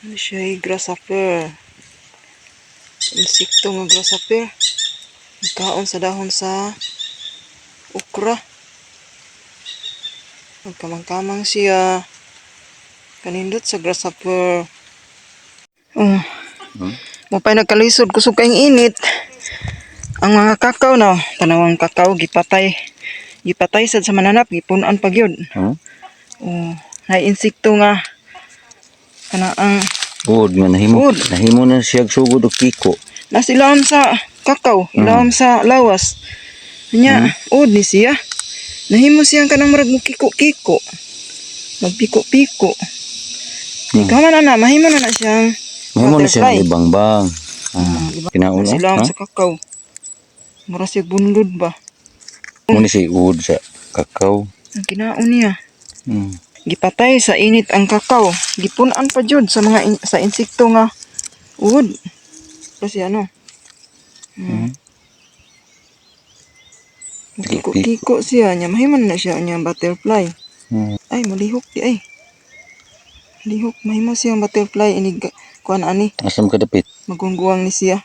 Ano siya eh, grasshopper. Insekto nga grasshopper. Kaon sa dahon sa okra. Magkamang-kamang siya. Kanindot sa grasshopper. Oh. Mupay nagkalisod, kusog kayong init. Ang mga kakao no, tanawang kakao gipatay. Gipatay sad sa mananap, gipunan pa gyud. Huh? Oh, nay insekto nga kana ang Uod nga nahimo. Uod. Nahimo na siya sugod og kiko. Nasa ilawom sa kakao, ilawom sa lawas. Nya, uod ni siya. Nahimo siyang kanang murag mukiko-kiko. Magpiko-piko. Ikaw man na, mahimo na na siyang Mahimo na siya butterfly. ibangbang. Ah, Diba? kinauna. Nasa ilawom Ha? sa kakao. Mura siya bunlod ba? Mo ni siya uod sa kakao. Ang kinaon niya. Gipatay sa init ang kakao. Gipunan pa jud sa mga sa insekto nga uod. Kasi ano, Kiko-kiko siya niya. Mahimo na siya niya butterfly. Ay, malihok di ay. Lihok, mahimo siyang butterfly inig kuan ani, Asam kadapit. Magungguang ni siya.